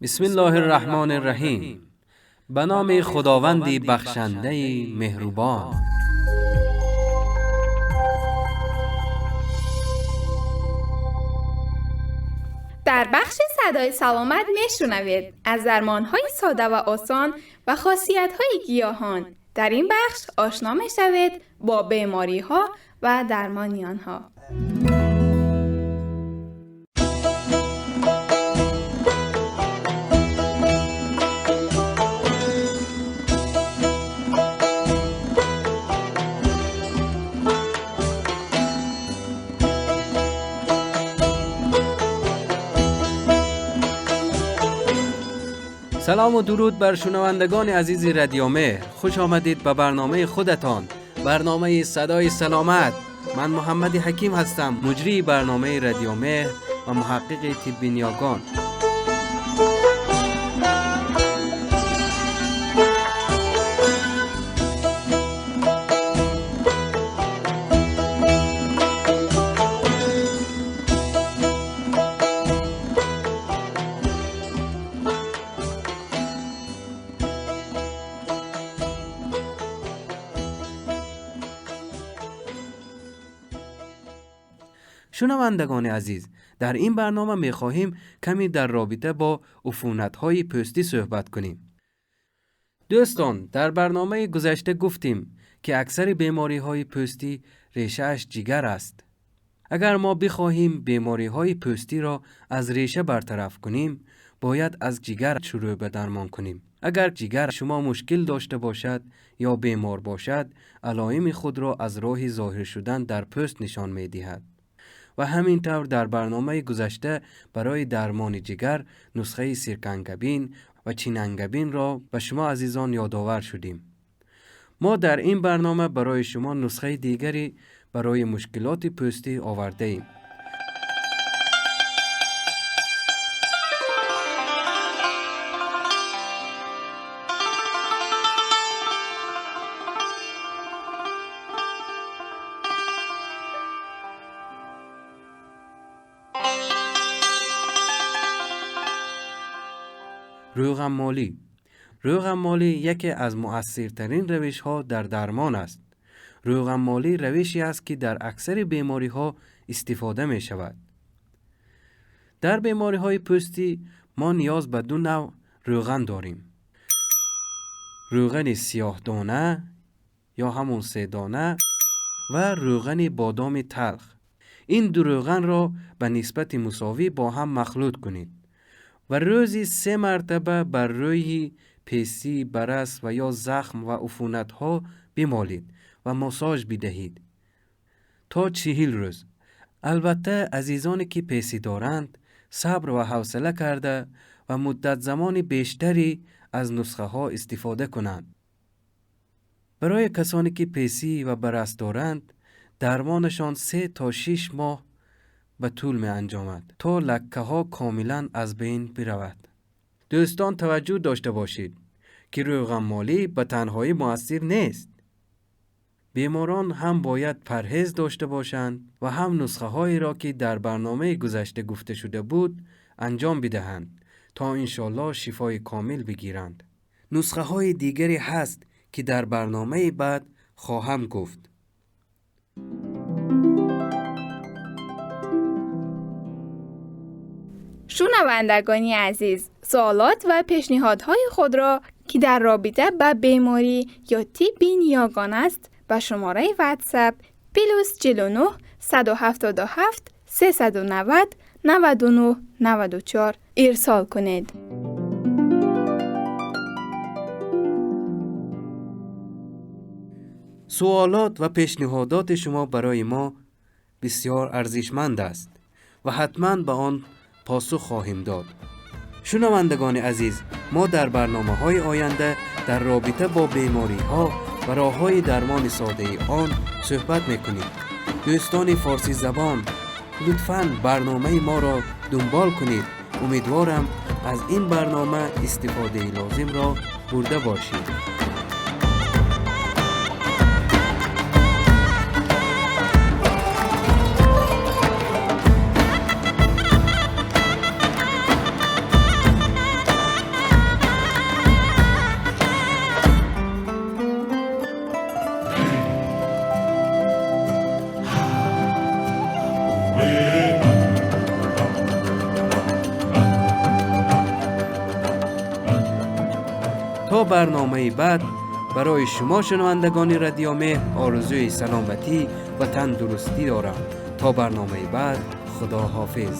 بسم الله الرحمن الرحیم. به نام خداوندی بخشنده مهربان. در بخش صدای سلامت میشنوید از درمان‌های ساده و آسان و خاصیت‌های گیاهان. در این بخش آشنا میشوید با بیماری‌ها و درمان آنها. سلام و درود بر شنوندگان عزیز رادیو مهر. خوش آمدید به برنامه خودتان، برنامه صدای سلامت. من محمد حکیم هستم، مجری برنامه رادیو مهر و محقق طب نیاگان. شنوندگان عزیز، در این برنامه می‌خواهیم کمی در رابطه با عفونت‌های پوستی صحبت کنیم. دوستان، در برنامه گذشته گفتیم که اکثر بیماری‌های پوستی ریشه‌اش جگر است. اگر ما بخواهیم بیماری‌های پوستی را از ریشه برطرف کنیم، باید از جگر شروع به درمان کنیم. اگر جگر شما مشکل داشته باشد یا بیمار باشد، علائم خود را از راه ظاهر شدن در پوست نشان می‌دهد. و همینطور در برنامه گذشته برای درمان جگر نسخه سیرکنگبین و چیننگبین را به شما عزیزان یادآور شدیم. ما در این برنامه برای شما نسخه دیگری برای مشکلات پوستی آورده ایم. روغن‌مالی. روغن‌مالی یکی از مؤثرترین روش‌ها در درمان است. روغن‌مالی روشی است که در اکثر بیماری‌ها استفاده می‌شود. در بیماری‌های پوستی ما نیاز به دو نوع روغن داریم: روغن سیاه دانه یا همون سه دانه و روغن بادام تلخ. این دو روغن را به نسبت مساوی با هم مخلوط کنید و روزی 3 مرتبه بر روی پیسی، برس و یا زخم و عفونت ها بمالید و ماساژ بدهید تا 40 روز. البته عزیزانی که پیسی دارند صبر و حوصله کرده و مدت زمان بیشتری از نسخه ها استفاده کنند. برای کسانی که پیسی و برس دارند درمانشان 3 تا 6 ماه به طول می انجامد تا لکه ها کاملا از بین برود. دوستان توجه داشته باشید که روغن‌مالی به تنهایی مؤثر نیست. بیماران هم باید پرهیز داشته باشند و هم نسخه هایی را که در برنامه گذشته گفته شده بود انجام بدهند تا انشالله شفای کامل بگیرند. نسخه های دیگری هست که در برنامه بعد خواهم گفت. شنوندگانی عزیز، سوالات و پیشنهادهای خود را که در رابطه با بیماری یا طب نیاگان است به شماره واتساپ +49 177 390 99 94 ارسال کنید. سوالات و پیشنهادات شما برای ما بسیار ارزشمند است و حتما به آن پاسخ خواهیم داد. شنوندگان عزیز، ما در برنامه‌های آینده در رابطه با بیماری‌ها و راه‌های درمان ساده آن صحبت می‌کنیم. دوستان فارسی زبان، لطفاً برنامه ما را دنبال کنید. امیدوارم از این برنامه استفاده لازم را برده باشید. То барномаи баъд барои шумо шунавандагони Радио Меҳр орзуи саломатӣ ва тандурустӣ дорам. То барномаи баъд, худо ҳофиз.